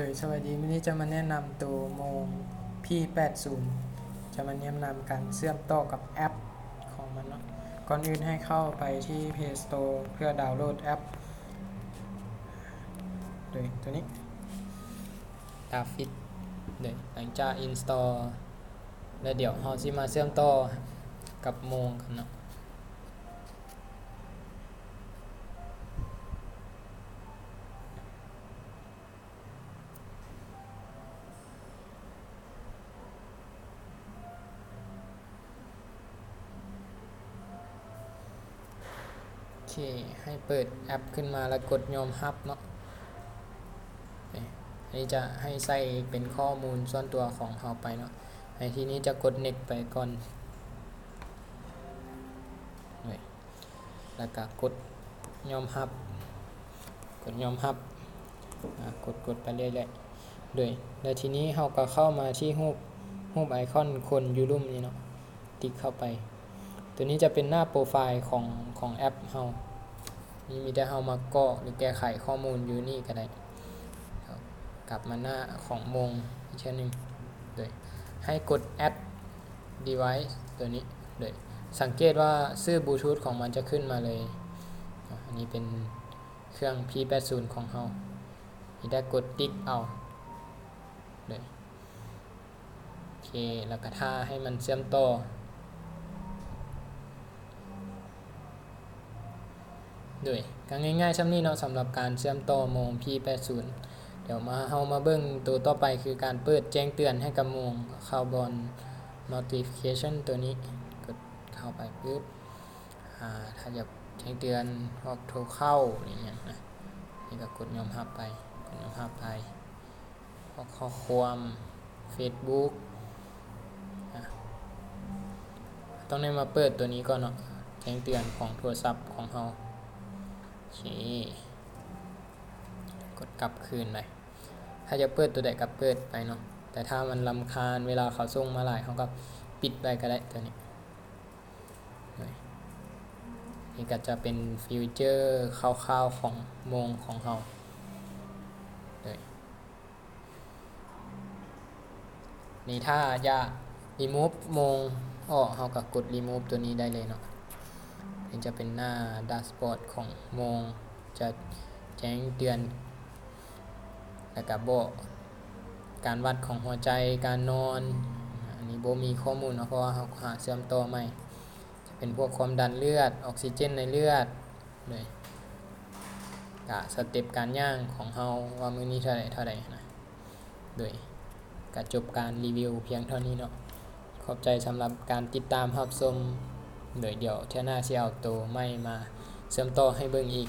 ໂດຍ ສະບາຍດີ, ມື້ນີ້ຈະມາແນະນຳໂຕໂມງ ພີແປດສິບ ຈະມາແນະນຳການເຊື່ອມຕໍ່ກັບແອັບຂອງມັນເນາະ. ກ່ອນອື່ນໃຫ້ເຂົ້າໄປທີ່ Play Store ເພື່ອດາວໂຫຼດແອັບ ໂດຍ ໂຕນີ້ Starfit ໂດຍ ຫຼັງຈາກ install ແລ້ວ ດຽວເຮົາຊິມາເຊື່ອມຕໍ່ກັບໂມງກັນເນາະ. ໂອເຄ ໃຫ້ເປີດແອັບຂຶ້ນມາ ແລ້ວກົດຍອມຮັບເນາະ. ນີ້ ອັນນີ້ຈະໃຫ້ໃສ່ເປັນຂໍ້ມູນສ່ວນຕົວຂອງເຮົາໄປເນາະ. ໃນທີ່ນີ້ຈະກົດ next ໄປກ່ອນ ນີ້ ແລ້ວກະກົດຍອມຮັບ ກົດຍອມຮັບ ອາ ກົດ ກົດໄປເລື້ອຍໆ ໂດຍ ແລ້ວທີນີ້ເຮົາກໍເຂົ້າມາທີ່ຮູບ ຮູບໄອຄອນຄົນຢູ່ລຸ່ມນີ້ເນາະ ຕິກເຂົ້າໄປ. ໂຕນີ້ຈະເປັນໜ້າໂປຣໄຟລ໌ຂອງ ຂອງແອັບເຮົາ ນີ້ມີແຕ່ເຮົາມາກອກ ຫຼື ແກ້ໄຂຂໍ້ມູນຢູ່ນີ້ກໍໄດ້. ກັບມາໜ້າຂອງໂມງອີກເທື່ອໜຶ່ງ ໂດຍ ໃຫ້ກົດ add device ໂຕນີ້ ໂດຍ ສັງເກດວ່າຊື່ບລູທູດຂອງມັນຈະຂຶ້ນມາເລີຍ. ອາ ອັນນີ້ເປັນເຄື່ອງ ພີແປດສິບ ຂອງເຮົາ ມີແຕ່ກົດຕິກເອົາ ໂດຍ ໂອເຄ ແລ້ວກໍຖ້າໃຫ້ມັນເຊື່ອມຕໍ່ ໂດຍ ກໍງ່າຍໆ ສ່ຳນີ້ເນາະ ສຳລັບການເຊື່ອມຕໍ່ໂມງ ພີແປດສິບ. ດຽວມາ ເຮົາມາເບິ່ງໂຕຕໍ່ໄປ ຄືການເປີດແຈ້ງເຕືອນໃຫ້ກັບໂມງ ເຂົ້າບ່ອນ notification ໂຕນີ້ ກົດເຂົ້າໄປປຶບ ອາ ຖ້າຢາກແຈ້ງເຕືອນພວກໂທເຂົ້າ ອີ່ຫຍັງນະ ນີ້ກໍກົດຍອມຮັບໄປ ກົດຍອມຮັບໄປ. ຂໍ້ ຂໍ້ຄວາມ Facebook ອາ ຕ້ອງໄດ້ມາເປີດຕົວນີ້ກ່ອນເນາະ ແຈ້ງເຕືອນຂອງໂທລະສັບຂອງເຮົາ. ໂອເຄ ກົດກັບຄືນໄປ ຖ້າຢາກເປີດຕົວໃດກໍເປີດໄປເນາະ ແຕ່ຖ້າມັນລຳຄານ ເວລາເຂົາສົ່ງມາຫຼາຍ ເຮົາກໍປິດໄວ້ກໍໄດ້ຕົວນີ້. ນີ້ກໍຈະເປັນຟີເຈີຄ່າວໆຂອງໂມງຂອງເຮົາ ນີ້ຖ້າຢາກ remove ໂມງອອກ ເຮົາກໍກົດ remove ຕົວນີ້ໄດ້ເລີຍເນາະ. ນີ້ຈະເປັນໜ້າ dashboard ຂອງໂມງ ຈະແຈ້ງເຕືອນ ແລ້ວກະບອກການວັດຂອງຫົວໃຈ ການນອນ. ອັນນີ້ບໍ່ມີຂໍ້ມູນເນາະ ເພາະວ່າເຮົາຫາເຊື່ອມຕໍ່ໃໝ່. ຈະເປັນພວກຄວາມດັນເລືອດ ອອກຊີເຈນໃນເລືອດ ໂດຍກະສະເຕັບການຍ່າງຂອງເຮົາວ່າມື້ນີ້ເທົ່າໃດເທົ່າໃດນະ. ໂດຍກະຈົບການຣີວິວພຽງເທົ່ານີ້ເນາະ. ຂອບໃຈສຳລັບການຕິດຕາມຮັບຊົມ ໂດຍດຽວເທື່ອໜ້າຊິເອົາໂຕໃໝ່ມາເຊື່ອມຕໍ່ໃຫ້ເບິ່ງອີກ.